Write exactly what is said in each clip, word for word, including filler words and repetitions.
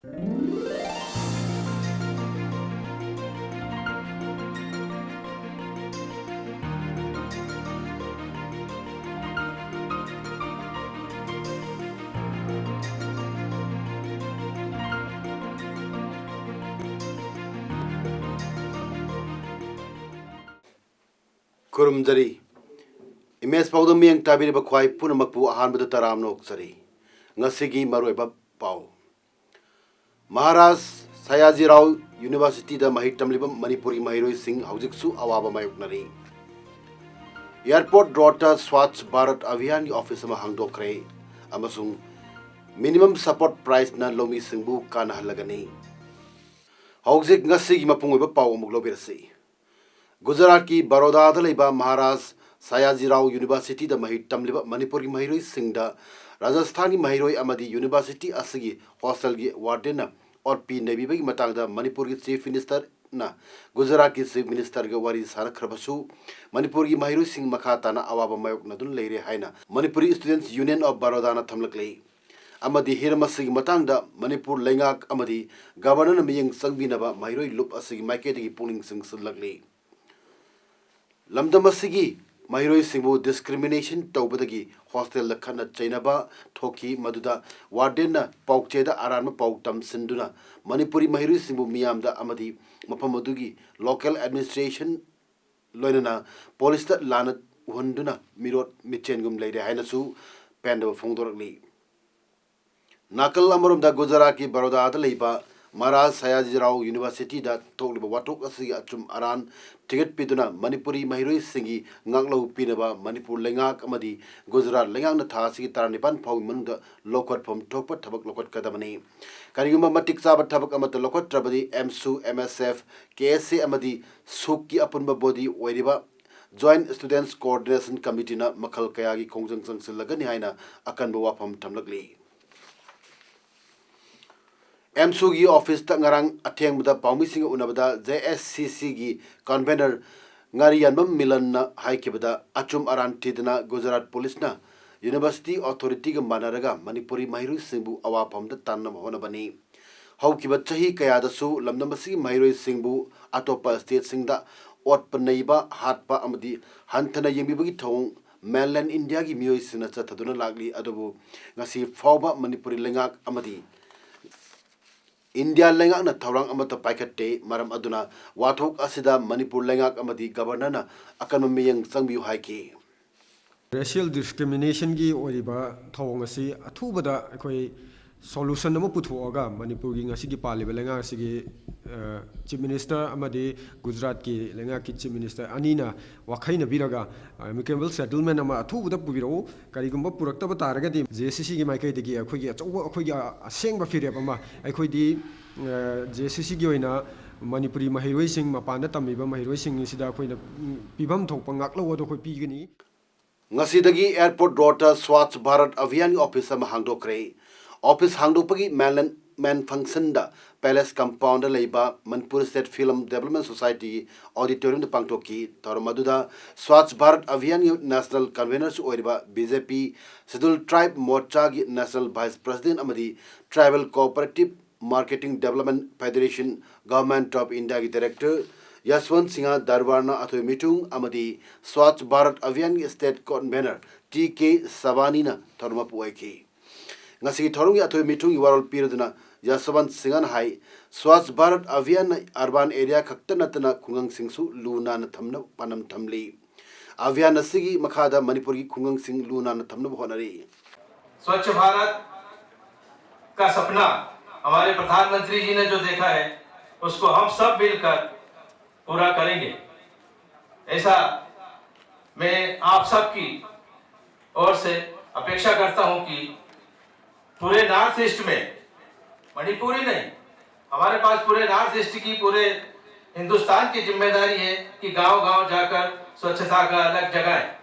ꯈꯨꯔꯨꯝꯖꯔꯤ꯫ Image ꯄꯥꯎꯗ ꯃꯤꯠꯌꯦꯡ ꯇꯥꯕꯤꯔꯤꯕ ꯈ꯭ꯋꯥꯏ ꯄꯨꯝꯅꯃꯛꯄꯨ ꯑꯍꯥꯟꯕꯗ ꯇꯔꯥꯝꯅ ꯑꯣꯛꯆꯔꯤ꯫ ꯉꯁꯤꯒꯤ ꯃꯔꯨꯑꯣꯏꯕ ꯄꯥꯎ꯫ ꯃꯍꯥꯔꯥꯖ ꯁꯌꯥꯖꯤꯔꯥꯎ ꯌꯨꯅꯤꯚꯔꯁꯤꯇꯤꯗ ꯃꯍꯩ ꯇꯝꯂꯤꯕ ꯃꯅꯤꯄꯨꯔꯤ ꯃꯍꯩꯔꯣꯏꯁꯤꯡ ꯍꯧꯖꯤꯛꯁꯨ ꯑꯋꯥꯕ ꯃꯥꯌꯣꯛꯅꯔꯤ꯫ ꯑꯦꯌꯔꯄꯣꯔꯠ ꯔꯣꯗꯇ ꯁ꯭ꯋꯥꯆ ꯚꯥꯔꯠ ꯑꯚꯤꯌꯥꯟꯒꯤ ꯑꯣꯐꯤꯁ ꯑꯃ ꯍꯥꯡꯗꯣꯛꯈ꯭ꯔꯦ ꯑꯃꯁꯨꯡ ꯃꯤꯅꯤꯃꯝ ꯁꯄꯣꯔꯠ ꯄ꯭ꯔꯥꯏꯁꯅ ꯂꯧꯃꯤꯁꯤꯡꯕꯨ ꯀꯥꯟꯅꯍꯜꯂꯒꯅꯤ꯫ ꯍꯧꯖꯤꯛ ꯉꯁꯤꯒꯤ ꯃꯄꯨꯡ ꯑꯣꯏꯕ ꯄꯥꯎ ꯑꯃꯨꯛ ꯂꯧꯕꯤꯔꯁꯤ꯫ ꯒꯨꯖꯔꯥꯠꯀꯤ ꯕꯔꯣꯗꯥꯗ ꯂꯩꯕ ꯃꯍꯥꯔꯥꯖ ꯁꯌꯥꯖꯤꯔꯥꯎ ꯌꯨꯅꯤꯚꯔꯁꯤꯇꯤꯗ ꯃꯍꯩ ꯇꯝꯂꯤꯕ ꯃꯅꯤꯄꯨꯔꯒꯤ ꯃꯍꯩꯔꯣꯏꯁꯤꯡꯗ ꯔꯥꯖꯁꯊꯥꯟꯒꯤ ꯃꯍꯩꯔꯣꯏ ꯑꯃꯗꯤ ꯌꯨꯅꯤꯚꯔꯁꯤꯇꯤ ꯑꯁꯤꯒꯤ ꯍꯣꯁꯇꯦꯜꯒꯤ ꯋꯥꯔꯗꯦꯟꯅ ꯑꯣꯠꯄꯤ ꯅꯩꯕꯤꯕꯒꯤ ꯃꯇꯥꯡꯗ ꯃꯅꯤꯄꯨꯔꯒꯤ ꯆꯤꯐ ꯃꯤꯅꯤꯁꯇꯔꯅ ꯒꯨꯖꯔꯥꯠꯀꯤ ꯆꯤꯐ ꯃꯤꯅꯤꯁꯇꯔꯒ ꯋꯥꯔꯤ ꯁꯥꯅꯈ꯭ꯔꯕꯁꯨ, ꯃꯅꯤꯄꯨꯔꯒꯤ ꯃꯍꯩꯔꯣꯏꯁꯤꯡ ꯃꯈꯥ ꯇꯥꯅ ꯑꯋꯥꯕ ꯃꯥꯌꯣꯛꯅꯗꯨꯅ ꯂꯩꯔꯦ ꯍꯥꯏꯅ ꯃꯅꯤꯄꯨꯔꯤ ꯁ꯭ꯇꯨꯗꯦꯟꯠꯁ ꯌꯨꯅꯤꯌꯟ ꯑꯣꯐ ꯕꯔꯣꯗꯥꯅ ꯊꯝꯂꯛꯂꯤ꯫ ꯑꯃꯗꯤ ꯍꯤꯔꯝ ꯑꯁꯤꯒꯤ ꯃꯇꯥꯡꯗ ꯃꯅꯤꯄꯨꯔ ꯂꯩꯉꯥꯛ ꯑꯃꯗꯤ ꯒꯕꯔꯅꯔꯅ ꯃꯤꯠꯌꯦꯡ ꯆꯪꯕꯤꯅꯕ ꯃꯍꯩꯔꯣꯏ ꯂꯨꯞ ꯑꯁꯤꯒꯤ ꯃꯥꯏꯀꯩꯗꯒꯤ ꯄꯨꯛꯅꯤꯡ ꯆꯤꯡꯁꯤꯜꯂꯛꯂꯤ꯫ ꯂꯝꯗꯝ ꯑꯁꯤꯒꯤ ꯃꯍꯩꯔꯣꯏꯁꯤꯡꯕꯨ ꯗꯤꯁꯀ꯭ꯔꯤꯃꯤꯅꯦꯁꯟ ꯇꯧꯕꯗꯒꯤ ꯍꯣꯁꯇꯦꯜꯗ ꯈꯠꯅ ꯆꯩꯅꯕ ꯊꯣꯛꯈꯤ, ꯃꯗꯨꯗ ꯋꯥꯔꯗꯦꯟꯅ ꯄꯥꯎꯆꯦꯗ ꯑꯔꯥꯟꯕ ꯄꯥꯎ ꯇꯝꯁꯤꯟꯗꯨꯅ ꯃꯅꯤꯄꯨꯔꯤ ꯃꯍꯩꯔꯣꯏꯁꯤꯡꯕꯨ ꯃꯤꯌꯥꯝꯗ ꯑꯃꯗꯤ ꯃꯐꯝ ꯑꯗꯨꯒꯤ ꯂꯣꯀꯦꯜ ꯑꯦꯗꯃꯤꯅꯤꯁꯇ꯭ꯔꯦꯁꯟ ꯂꯣꯏꯅꯅ ꯄꯨꯂꯤꯁꯇ ꯂꯥꯟꯅ ꯎꯍꯟꯗꯨꯅ ꯃꯤꯔꯣꯠ ꯃꯤꯆꯦꯟꯒꯨꯝ ꯂꯩꯔꯦ ꯍꯥꯏꯅꯁꯨ ꯄꯦꯟꯗꯕ ꯐꯣꯡꯗꯣꯔꯛꯂꯤ꯫ ꯅꯥꯀꯜ ꯑꯃꯔꯣꯝꯗ ꯒꯨꯖꯔꯥꯠꯀꯤ ꯕꯔꯣꯗꯥꯗ ꯂꯩꯕ ꯃꯍꯥꯔꯥꯖ ꯁꯌꯥꯖꯤꯔꯥꯎ ꯌꯨꯅꯤꯚꯔꯁꯤꯇꯤꯗ ꯊꯣꯛꯂꯤꯕ ꯋꯥꯊꯣꯛ ꯑꯁꯤꯒꯤ ꯑꯆꯨꯝ ꯑꯔꯥꯟ ꯊꯤꯒꯠꯄꯤꯗꯨꯅ ꯃꯅꯤꯄꯨꯔꯤ ꯃꯍꯩꯔꯣꯏꯁꯤꯡꯒꯤ ꯉꯥꯛꯂꯧ ꯄꯤꯅꯕ ꯃꯅꯤꯄꯨꯔ ꯂꯩꯉꯥꯛ ꯑꯃꯗꯤ ꯒꯨꯖꯔꯥꯠ ꯂꯩꯉꯥꯛꯅ ꯊꯥ ꯑꯁꯤꯒꯤ ꯇꯔꯥꯅꯤꯄꯥꯟ ꯐꯥꯎꯒꯤ ꯃꯅꯨꯡꯗ ꯂꯧꯈꯠꯐꯝ ꯊꯣꯛꯄ ꯊꯕꯛ ꯂꯧꯈꯠꯀꯗꯕꯅꯤ꯫ ꯀꯔꯤꯒꯨꯝꯕ ꯃꯇꯤꯛ ꯆꯥꯕ ꯊꯕꯛ ꯑꯃꯠꯇ ꯂꯧꯈꯠꯇ꯭ꯔꯕꯗꯤ ꯑꯦꯝꯁꯨ, ꯑꯦꯝ ꯑꯦꯁ ꯑꯦꯐ, ꯀꯦ ꯑꯦꯁ ꯑꯦ ꯑꯃꯗꯤ ꯁꯨꯛꯀꯤ ꯑꯄꯨꯟꯕ ꯕꯣꯗꯤ ꯑꯣꯏꯔꯤꯕ ꯖꯣꯏꯟꯠ ꯁ꯭ꯇꯨꯗꯦꯟꯠꯁ ꯀꯣꯑꯣꯔꯗꯤꯅꯦꯁꯟ ꯀꯃꯤꯇꯤꯅ ꯃꯈꯜ ꯀꯌꯥꯒꯤ ꯈꯣꯡꯖꯪ ꯆꯪꯁꯤꯜꯂꯒꯅꯤ ꯍꯥꯏꯅ ꯑꯀꯟꯕ ꯋꯥꯐꯝ ꯊꯝꯂꯛꯂꯤ꯫ ꯑꯦꯝꯁꯨꯒꯤ ꯑꯣꯐꯤꯁꯇ ꯉꯔꯥꯡ ꯑꯊꯦꯡꯕꯗ ꯄꯥꯎꯃꯤꯁꯤꯡꯒ ꯎꯅꯕꯗ ꯖꯦ ꯑꯦꯁ ꯁꯤ ꯁꯤꯒꯤ ꯀꯟꯚꯦꯅꯔ ꯉꯥꯔꯤꯌꯥꯟꯕꯝ ꯃꯤꯂꯟꯅ ꯍꯥꯏꯈꯤꯕꯗ, ꯑꯆꯨꯝ ꯑꯔꯥꯟ ꯊꯤꯗꯅ ꯒꯨꯖꯔꯥꯠ ꯄꯨꯂꯤꯁꯅ ꯌꯨꯅꯤꯚꯔꯁꯤꯇꯤ ꯑꯣꯊꯣꯔꯤꯇꯤꯒ ꯃꯥꯟꯅꯔꯒ ꯃꯅꯤꯄꯨꯔꯤ ꯃꯍꯩꯔꯣꯏꯁꯤꯡꯕꯨ ꯑꯋꯥꯐꯝꯗ ꯇꯥꯟꯅꯕ ꯍꯣꯠꯅꯕꯅꯤ꯫ ꯍꯧꯈꯤꯕ ꯆꯍꯤ ꯀꯌꯥꯗꯁꯨ ꯂꯝꯗꯝ ꯑꯁꯤꯒꯤ ꯃꯍꯩꯔꯣꯏꯁꯤꯡꯕꯨ ꯑꯇꯣꯞꯄ ꯁ꯭ꯇꯦꯠꯁꯤꯡꯗ ꯑꯣꯠꯄ ꯅꯩꯕ, ꯍꯥꯠꯄ ꯑꯃꯗꯤ ꯍꯟꯊꯅ ꯌꯦꯡꯕꯤꯕꯒꯤ ꯊꯧꯑꯣꯡ ꯃꯦꯟꯂꯦꯟ ꯏꯟꯗꯤꯌꯥꯒꯤ ꯃꯤꯑꯣꯏꯁꯤꯡꯅ ꯆꯠꯊꯗꯨꯅ ꯂꯥꯛꯂꯤ꯫ ꯑꯗꯨꯕꯨ ꯉꯁꯤ ꯐꯥꯎꯕ ꯃꯅꯤꯄꯨꯔꯤ ꯂꯩꯉꯥꯛ ꯑꯃꯗꯤ ꯏꯟꯗꯤꯌꯥ ꯂꯩꯉꯥꯛꯅ ꯊꯧꯔꯥꯡ ꯑꯃꯠꯇ ꯄꯥꯏꯈꯠꯇꯦ꯫ ꯃꯔꯝ ꯑꯗꯨꯅ ꯋꯥꯊꯣꯛ ꯑꯁꯤꯗ ꯃꯅꯤꯄꯨꯔ ꯂꯩꯉꯥꯛ ꯑꯃꯗꯤ ꯒꯕꯔꯅꯔꯅ ꯑꯀꯟꯕ ꯃꯤꯠꯌꯦꯡ ꯆꯪꯕꯤꯌꯨ ꯍꯥꯏꯈꯤ꯫ Racial discriminationꯒꯤ ꯑꯣꯏꯔꯤꯕ ꯊꯧꯑꯣꯡ ꯑꯁꯤ ꯑꯊꯨꯕꯗ ꯑꯩꯈꯣꯏ solution ꯑꯃ ꯄꯨꯊꯣꯛꯑꯒ ꯃꯅꯤꯄꯨꯔꯒꯤ ꯉꯁꯤꯒꯤ ꯄꯥꯜꯂꯤꯕ ꯂꯩꯉꯥꯛ ꯑꯁꯤꯒꯤ, ꯑ, Chief Minister ꯑꯃꯗꯤ ꯒꯨꯖꯔꯥꯠꯀꯤ ꯂꯩꯉꯥꯛꯀꯤ Chief Minister ꯑꯅꯤꯅ ꯋꯥꯈꯩꯅꯕꯤꯔꯒ, ꯑ, amicable settlement ꯑꯃ ꯑꯊꯨꯕꯗ ꯄꯨꯕꯤꯔꯛꯎ꯫ ꯀꯔꯤꯒꯨꯝꯕ ꯄꯨꯔꯛꯇꯕ ꯇꯥꯔꯒꯗꯤ JACCꯒꯤ ꯃꯥꯏꯀꯩꯗꯒꯤ ꯑꯩꯈꯣꯏꯒꯤ ꯑꯆꯧꯕ, ꯑꯩꯈꯣꯏꯒꯤ ꯑ-, ꯑꯁꯦꯡꯕ ꯐꯤꯔꯦꯞ ꯑꯃ ꯑꯩꯈꯣꯏꯗꯤ, ꯑ, JACCꯒꯤ ꯑꯣꯏꯅ ꯃꯅꯤꯄꯨꯔꯤ ꯃꯍꯩꯔꯣꯏꯁꯤꯡ, ꯃꯄꯥꯟꯗ ꯇꯝꯃꯤꯕ ꯃꯍꯩꯔꯣꯏꯁꯤꯡ ꯑꯁꯤꯗ ꯑꯩꯈꯣꯏꯅ, ꯎꯝ, ꯄꯤꯐꯝ ꯊꯣꯛꯄ ꯉꯥꯛꯂꯧ ꯑꯗꯨ ꯑꯩꯈꯣꯏ ꯄꯤꯒꯅꯤ꯫ ꯉꯁꯤꯗꯒꯤ airport roadꯇ Swachh Bharat Abhiyanꯒꯤ office ꯑꯃ ꯍꯥꯡꯗꯣꯛꯈ꯭ꯔꯦ꯫ Office ꯍꯥꯡꯗꯣꯛꯄꯒꯤ main, main functionꯗ Palace compoundꯗ ꯂꯩꯕ Manipur State Film Development Society auditoriumꯗ ꯄꯥꯡꯊꯣꯛꯈꯤ꯫ ꯊꯧꯔꯝ ꯑꯗꯨꯗ Swachh Bharat Abhiyanꯒꯤ national convenerꯁꯨ ꯑꯣꯏꯔꯤꯕ BJP Scheduled Tribe Morchaꯒꯤ national vice president ꯑꯃꯗꯤ Tribal Cooperative Marketing Development Federation, Government of Indiaꯒꯤ director ꯌꯁꯋꯟꯠ Singh ꯗꯔꯕꯥꯔꯅ ꯑꯊꯣꯏ ꯃꯤꯊꯨꯡ ꯑꯃꯗꯤ Swachh Bharat Abhiyanꯒꯤ state convener T K ꯁꯕꯥꯅꯤꯅ ꯊꯧꯔꯝ ꯃꯄꯨ ꯑꯣꯏꯈꯤ꯫ ꯉꯁꯤꯒꯤ ꯊꯧꯔꯝꯒꯤ ꯑꯊꯣꯏ ꯃꯤꯊꯨꯡꯒꯤ ꯋꯥꯔꯣꯜ ꯄꯤꯔꯗꯨꯅ ꯌꯁꯋꯟꯠ ꯁꯤꯡꯍꯅ ꯍꯥꯏ, Swachh Bharat Abhiyanꯅ urban area ꯈꯛꯇ ꯅꯠꯇꯅ ꯈꯨꯡꯒꯪꯁꯤꯡꯁꯨ ꯂꯨ ꯅꯥꯟꯅ ꯊꯝꯅꯕ ꯄꯥꯟꯗꯝ ꯊꯝꯂꯤ꯫ ꯑꯚꯤꯌꯥꯟ ꯑꯁꯤꯒꯤ ꯃꯈꯥꯗ ꯃꯅꯤꯄꯨꯔꯒꯤ ꯈꯨꯡꯒꯪꯁꯤꯡ ꯂꯨ ꯅꯥꯟꯅ ꯊꯝꯅꯕ ꯍꯣꯠꯅꯔꯤ꯫ स्वच्छ भारत का सपना हमारे प्रधानमंत्री जी ने जो देखा है, उसको हम सब मिलकर पूरा करेंगे, ऐसा मैं आप सबकी ओर से अपेक्षा करता हूं कि पूरे नॉर्थ ईस्ट में, मणिपुर ही नहीं, हमारे पास पूरे नॉर्थ ईस्ट की, पूरे हिंदुस्तान की जिम्मेदारी है कि गांव-गांव जाकर स्वच्छता का अलग जगाएं।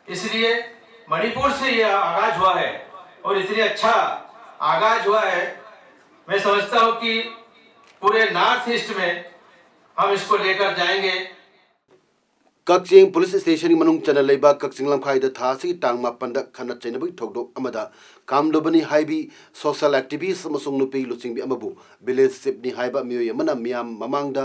इसलिए मणिपुर से यह आगाज हुआ है और इतनी अच्छा आगाज हुआ है, मैं समझता हूं कि पूरे नॉर्थ ईस्ट में हम इसको लेकर जाएंगे। ꯀꯛꯆꯤꯡ ꯄꯨꯂꯤꯁ ꯁ꯭ꯇꯦꯁꯟꯒꯤ ꯃꯅꯨꯡ ꯆꯟꯅ ꯂꯩꯕ ꯀꯛꯆꯤꯡ ꯂꯝꯈꯥꯏꯗ ꯊꯥ ꯑꯁꯤꯒꯤ ꯇꯥꯡ ꯃꯥꯄꯟꯗ ꯈꯠꯅ ꯆꯩꯅꯕꯒꯤ ꯊꯧꯗꯣꯛ ꯑꯃꯗ ꯀꯥꯝꯂꯨꯕꯅꯤ ꯍꯥꯏꯕꯤ ꯁꯣꯁꯤꯌꯦꯜ ꯑꯦꯛꯇꯤꯚꯤꯁ꯭ꯠ ꯑꯃꯁꯨꯡ ꯅꯨꯄꯤ ꯂꯨꯆꯤꯡꯕꯤ ꯑꯃꯕꯨ ꯚꯤꯂꯦꯖ ꯆꯤꯐꯅꯤ ꯍꯥꯏꯕ ꯃꯤꯑꯣꯏ ꯑꯃꯅ ꯃꯤꯌꯥꯝ ꯃꯃꯥꯡꯗ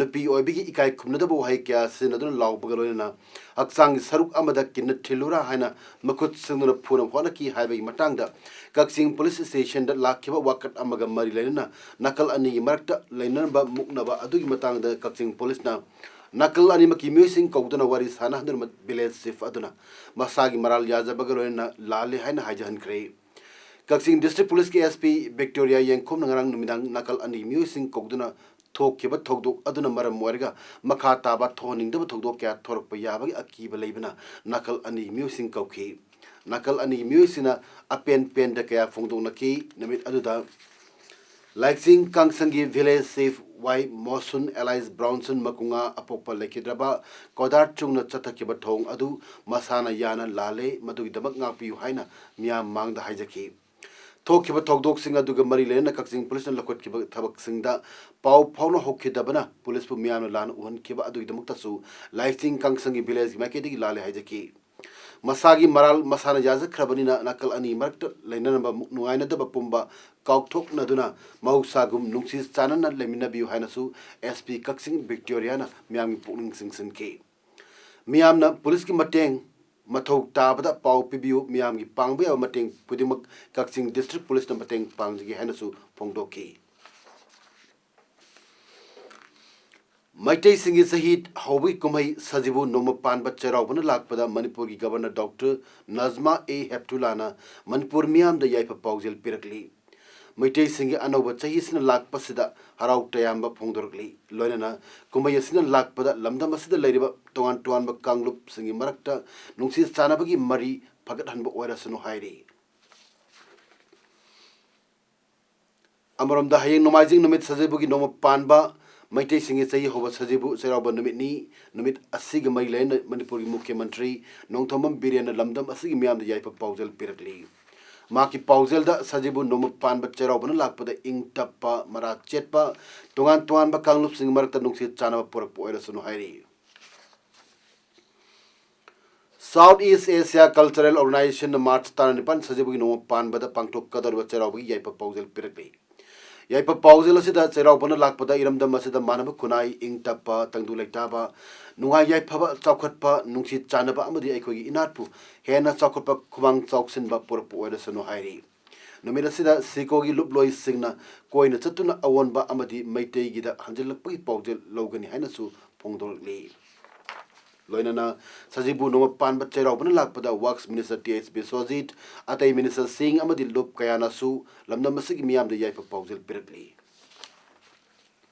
ꯅꯨꯄꯤ ꯑꯣꯏꯕꯒꯤ ꯏꯀꯥꯏ ꯈꯨꯝꯅꯗꯕ ꯋꯥꯍꯩ ꯀꯌꯥ ꯁꯤꯖꯤꯟꯅꯗꯨꯅ ꯂꯥꯎꯕꯒ ꯂꯣꯏꯅꯅ ꯍꯛꯆꯥꯡꯒꯤ ꯁꯔꯨꯛ ꯑꯃꯗ ꯀꯤꯟꯅ ꯊꯤꯜꯂꯨꯔꯥ ꯍꯥꯏꯅ ꯃꯈꯨꯠ ꯁꯤꯡꯗꯨꯅ ꯐꯨꯅꯕ ꯍꯣꯠꯅꯈꯤ ꯍꯥꯏꯕꯒꯤ ꯃꯇꯥꯡꯗ ꯀꯛꯆꯤꯡ ꯄꯨꯂꯤꯁ ꯁ꯭ꯇꯦꯁꯟꯗ ꯂꯥꯛꯈꯤꯕ ꯋꯥꯀꯠ ꯑꯃꯒ ꯃꯔꯤ ꯂꯩꯅꯅ ꯅꯥꯀꯜ ꯑꯅꯤꯒꯤ ꯃꯔꯛꯇ ꯂꯩꯅꯔꯝꯕ ꯃꯨꯛꯅꯕ ꯑꯗꯨꯒꯤ ꯃꯇꯥꯡꯗ ꯀꯛꯆꯤꯡ ꯄꯨꯂꯤꯁꯅ ꯅꯥꯀꯜ ꯑꯅꯤꯃꯛꯀꯤ ꯃꯤꯑꯣꯏꯁꯤꯡ ꯀꯧꯗꯨꯅ ꯋꯥꯔꯤ ꯁꯥꯟꯅꯍꯟꯗꯨꯅ ꯚꯤꯂꯦꯖ ꯆꯤꯐ ꯑꯗꯨꯅ ꯃꯁꯥꯒꯤ ꯃꯔꯥꯜ ꯌꯥꯖꯕꯒ ꯂꯣꯏꯅꯅ ꯂꯥꯜꯂꯦ ꯍꯥꯏꯅ ꯍꯥꯏꯖꯍꯟꯈ꯭ꯔꯦ꯫ ꯀꯛꯆꯤꯡ ꯗꯤꯁꯇ꯭ꯔꯤꯛ ꯄꯨꯂꯤꯁꯀꯤ ꯑꯦꯁ ꯄꯤ ꯕꯤꯛꯇꯣꯔꯤꯌꯥ ꯌꯦꯡꯈꯣꯝꯅ ꯉꯔꯥꯡ ꯅꯨꯃꯤꯗꯥꯡ ꯅꯥꯀꯜ ꯑꯅꯤꯒꯤ ꯃꯤꯑꯣꯏꯁꯤꯡ ꯀꯧꯗꯨꯅ ꯊꯣꯛꯈꯤꯕ ꯊꯧꯗꯣꯛ ꯑꯗꯨꯅ ꯃꯔꯝ ꯑꯣꯏꯔꯒ ꯃꯈꯥ ꯇꯥꯕ ꯊꯣꯛꯍꯟꯅꯤꯡꯗꯕ ꯊꯧꯗꯣꯛ ꯀꯌꯥ ꯊꯣꯔꯛꯄ ꯌꯥꯕꯒꯤ ꯑꯀꯤꯕ ꯂꯩꯕꯅ ꯅꯥꯀꯜ ꯑꯅꯤꯒꯤ ꯃꯤꯑꯣꯏꯁꯤꯡ ꯀꯧꯈꯤ꯫ ꯅꯥꯀꯜ ꯑꯅꯤꯒꯤ ꯃꯤꯑꯣꯏꯁꯤꯡꯅ ꯑꯄꯦꯟ ꯄꯦꯟꯗ ꯀꯌꯥ ꯐꯣꯡꯗꯣꯛꯅꯈꯤ꯫ ꯅꯨꯃꯤꯠ ꯑꯗꯨꯗ ꯂꯥꯏꯆꯤꯡ ꯀꯥꯡꯁꯪꯒꯤ ꯚꯤꯂꯦꯖ ꯆꯤꯐ ꯋꯥꯏ ꯃꯣꯁꯨꯟ ꯑꯦꯂꯥꯏꯁ ꯕ꯭ꯔꯥꯎꯟꯁꯟ ꯃꯀꯨꯉꯥ ꯑꯄꯣꯛꯄ ꯂꯩꯈꯤꯗ꯭ꯔꯕ ꯀꯣꯗꯥꯔ ꯆꯨꯡꯅ ꯆꯠꯊꯈꯤꯕ ꯊꯧꯑꯣꯡ ꯑꯗꯨ ꯃꯁꯥꯅ ꯌꯥꯅ ꯂꯥꯜꯂꯦ, ꯃꯗꯨꯒꯤꯗꯃꯛ ꯉꯥꯛꯄꯤꯌꯨ ꯍꯥꯏꯅ ꯃꯤꯌꯥꯝ ꯃꯥꯡꯗ ꯍꯥꯏꯖꯈꯤ꯫ ꯊꯣꯛꯈꯤꯕ ꯊꯧꯗꯣꯛꯁꯤꯡ ꯑꯗꯨꯒ ꯃꯔꯤ ꯂꯩꯅꯅ ꯀꯛꯆꯤꯡ ꯄꯨꯂꯤꯁꯅ ꯂꯧꯈꯠꯈꯤꯕ ꯊꯕꯛꯁꯤꯡꯗ ꯄꯥꯎ ꯐꯥꯎꯅ ꯍꯧꯈꯤꯗꯕꯅ ꯄꯨꯂꯤꯁꯄꯨ ꯃꯤꯌꯥꯝꯅ ꯂꯥꯟꯅ ꯎꯍꯟꯈꯤꯕ ꯑꯗꯨꯒꯤꯗꯃꯛꯇꯁꯨ ꯂꯥꯏꯆꯤꯡ ꯀꯥꯡꯁꯪꯒꯤ ꯚꯤꯂꯦꯖꯒꯤ ꯃꯥꯏꯀꯩꯗꯒꯤ ꯂꯥꯜꯂꯦ ꯍꯥꯏꯖꯈꯤ꯫ ꯃꯁꯥꯒꯤ ꯃꯔꯥꯜ ꯃꯁꯥꯅ ꯌꯥꯖꯈ꯭ꯔꯕꯅꯤꯅ ꯅꯥꯀꯜ ꯑꯅꯤ ꯃꯔꯛꯇ ꯂꯩꯅꯔꯝꯕ ꯃꯨꯛ ꯅꯨꯡꯉꯥꯏꯅꯗꯕ ꯄꯨꯝꯕ ꯀꯥꯎꯊꯣꯛꯅꯗꯨꯅ ꯃꯍꯧꯁꯥꯒꯨꯝ ꯅꯨꯡꯁꯤ ꯆꯥꯟꯅꯅ ꯂꯩꯃꯤꯟꯅꯕꯤꯌꯨ ꯍꯥꯏꯅꯁꯨ ꯑꯦꯁ ꯄꯤ ꯀꯛꯆꯤꯡ ꯕꯤꯛꯇꯣꯔꯤꯌꯥꯅ ꯃꯤꯌꯥꯝꯒꯤ ꯄꯨꯛꯅꯤꯡ ꯆꯤꯡꯁꯤꯟꯈꯤ꯫ ꯃꯤꯌꯥꯝꯅ ꯄꯨꯂꯤꯁꯀꯤ ꯃꯇꯦꯡ ꯃꯊꯧ ꯇꯥꯕꯗ ꯄꯥꯎ ꯄꯤꯕꯤꯌꯨ, ꯃꯤꯌꯥꯝꯒꯤ ꯄꯥꯡꯕ ꯌꯥꯕ ꯃꯇꯦꯡ ꯈꯨꯗꯤꯡꯃꯛ ꯀꯛꯆꯤꯡ ꯗꯤꯁꯇ꯭ꯔꯤꯛ ꯄꯨꯂꯤꯁꯅ ꯃꯇꯦꯡ ꯄꯥꯡꯖꯒꯦ ꯍꯥꯏꯅꯁꯨ ꯐꯣꯡꯗꯣꯛꯈꯤ꯫ ꯃꯩꯇꯩꯁꯤꯡꯒꯤ ꯆꯍꯤ ꯍꯧꯕꯒꯤ ꯀꯨꯝꯍꯩ ꯁꯖꯤꯕꯨ ꯅꯣꯡꯃ ꯄꯥꯟꯕ ꯆꯩꯔꯥꯎꯕꯅ ꯂꯥꯛꯄꯗ ꯃꯅꯤꯄꯨꯔꯒꯤ ꯒꯕꯔꯅꯔ ꯗꯣꯛꯇꯔ ꯅꯖꯃꯥ ꯑꯦ ꯍꯦꯞꯇꯨꯂꯥꯅ ꯃꯅꯤꯄꯨꯔ ꯃꯤꯌꯥꯝꯗ ꯌꯥꯏꯐ ꯄꯥꯎꯖꯦꯜ ꯄꯤꯔꯛꯂꯤ꯫ ꯃꯩꯇꯩꯁꯤꯡꯒꯤ ꯑꯅꯧꯕ ꯆꯍꯤ ꯑꯁꯤꯅ ꯂꯥꯛꯄꯁꯤꯗ ꯍꯔꯥꯎ ꯇꯌꯥꯝꯕ ꯐꯣꯡꯗꯣꯔꯛꯂꯤ꯫ ꯂꯣꯏꯅꯅ ꯀꯨꯝꯍꯩ ꯑꯁꯤꯅ ꯂꯥꯛꯄꯗ ꯂꯝꯗꯝ ꯑꯁꯤꯗ ꯂꯩꯔꯤꯕ ꯇꯣꯉꯥꯟ ꯇꯣꯉꯥꯟꯕ ꯀꯥꯡꯂꯨꯞꯁꯤꯡꯒꯤ ꯃꯔꯛꯇ ꯅꯨꯡꯁꯤ ꯆꯥꯟꯅꯕꯒꯤ ꯃꯔꯤ ꯐꯒꯠꯍꯟꯕ ꯑꯣꯏꯔꯁꯅꯨ ꯍꯥꯏꯔꯤ꯫ ꯑꯃꯔꯣꯝꯗ, ꯍꯌꯦꯡ ꯅꯣꯡꯃꯥꯏꯖꯤꯡ ꯅꯨꯃꯤꯠ ꯁꯖꯤꯕꯨꯒꯤ ꯅꯣꯡꯃ ꯄꯥꯟꯕ, ꯃꯩꯇꯩꯁꯤꯡꯒꯤ ꯆꯍꯤ ꯍꯧꯕ ꯁꯖꯤꯕꯨ ꯆꯩꯔꯥꯎꯕ ꯅꯨꯃꯤꯠꯅꯤ꯫ ꯅꯨꯃꯤꯠ ꯑꯁꯤꯒ ꯃꯔꯤ ꯂꯩꯅꯅ ꯃꯅꯤꯄꯨꯔꯒꯤ ꯃꯨꯈ꯭ꯌ ꯃꯟꯇ꯭ꯔꯤ ꯅꯣꯡꯊꯣꯝꯕꯝ ꯕꯤꯔꯦꯟꯅ ꯂꯝꯗꯝ ꯑꯁꯤꯒꯤ ꯃꯤꯌꯥꯝꯗ ꯌꯥꯏꯐ ꯄꯥꯎꯖꯦꯜ ꯄꯤꯔꯛꯂꯤ꯫ ꯃꯍꯥꯛꯀꯤ ꯄꯥꯎꯖꯦꯜꯗ ꯁꯖꯤꯕꯨ ꯅꯣꯡꯃ ꯄꯥꯟꯕ ꯆꯩꯔꯥꯎꯕꯅ ꯂꯥꯛꯄꯗ ꯏꯪ ꯇꯞꯄ, ꯃꯔꯥ ꯆꯦꯠꯄ, ꯇꯣꯉꯥꯟ ꯇꯣꯉꯥꯟꯕ ꯀꯥꯡꯂꯨꯞꯁꯤꯡꯒꯤ ꯃꯔꯛꯇ ꯅꯨꯡꯁꯤ ꯆꯥꯟꯅꯕ ꯄꯨꯔꯛꯄ ꯑꯣꯏꯔꯁꯅꯨ ꯍꯥꯏꯔꯤ꯫ South East Asia Cultural Organization ꯅ March ꯇꯔꯥꯅꯤꯄꯥꯟ ꯁꯖꯤꯕꯨꯒꯤ ꯅꯣꯡꯃ ꯄꯥꯟꯕꯗ ꯄꯥꯡꯊꯣꯛꯀꯗꯧꯔꯤꯕ ꯆꯩꯔꯥꯎꯕꯒꯤ ꯌꯥꯏꯐ ꯄꯥꯎꯖꯦꯜ ꯄꯤꯔꯛꯂꯤ꯫ ꯌꯥꯏꯐ ꯄꯥꯎꯖꯦꯜ ꯑꯁꯤꯗ ꯆꯩꯔꯥꯎꯕꯅ ꯂꯥꯛꯄꯗ ꯏꯔꯝꯗꯝ ꯑꯁꯤꯗ ꯃꯥꯟꯅꯕ ꯈꯨꯟꯅꯥꯏ, ꯏꯪ ꯇꯞꯄ, ꯇꯪꯗꯨ ꯂꯩꯇꯥꯕ, ꯅꯨꯡꯉꯥꯏ ꯌꯥꯏꯐꯕ, ꯆꯥꯎꯈꯠꯄ, ꯅꯨꯡꯁꯤ ꯆꯥꯟꯅꯕ ꯑꯃꯗꯤ ꯑꯩꯈꯣꯏꯒꯤ ꯏꯅꯥꯠꯄꯨ ꯍꯦꯟꯅ ꯆꯥꯎꯈꯠꯄ, ꯈꯨꯃꯥꯡ ꯆꯥꯎꯁꯤꯟꯕ ꯄꯨꯔꯛꯄ ꯑꯣꯏꯔꯁꯅꯨ ꯍꯥꯏꯔꯤ꯫ ꯅꯨꯃꯤꯠ ꯑꯁꯤꯗ ꯁꯤꯀꯣꯒꯤ ꯂꯨꯞꯂꯣꯏꯁꯤꯡꯅ ꯀꯣꯏꯅ ꯆꯠꯇꯨꯅ ꯑꯑꯣꯟꯕ ꯑꯃꯗꯤ ꯃꯩꯇꯩꯒꯤꯗ ꯍꯟꯖꯤꯜꯂꯛꯄꯒꯤ ꯄꯥꯎꯖꯦꯜ ꯂꯧꯒꯅꯤ ꯍꯥꯏꯅꯁꯨ ꯐꯣꯡꯗꯣꯔꯛꯂꯤ꯫ ꯂꯣꯏꯅꯅ ꯁꯖꯤꯕꯨ ꯅꯣꯡꯃ ꯄꯥꯟꯕ ꯆꯩꯔꯥꯎꯕꯅ ꯂꯥꯛꯄꯗ Works Minister T H Biswajit, ꯑꯇꯩ minister ꯁꯤꯡ ꯑꯃꯗꯤ ꯂꯨꯞ ꯀꯌꯥꯅꯁꯨ ꯂꯝꯗꯝ ꯑꯁꯤꯒꯤ ꯃꯤꯌꯥꯝꯗ ꯌꯥꯏꯐ ꯄꯥꯎꯖꯦꯜ ꯄꯤꯔꯛꯂꯤ꯫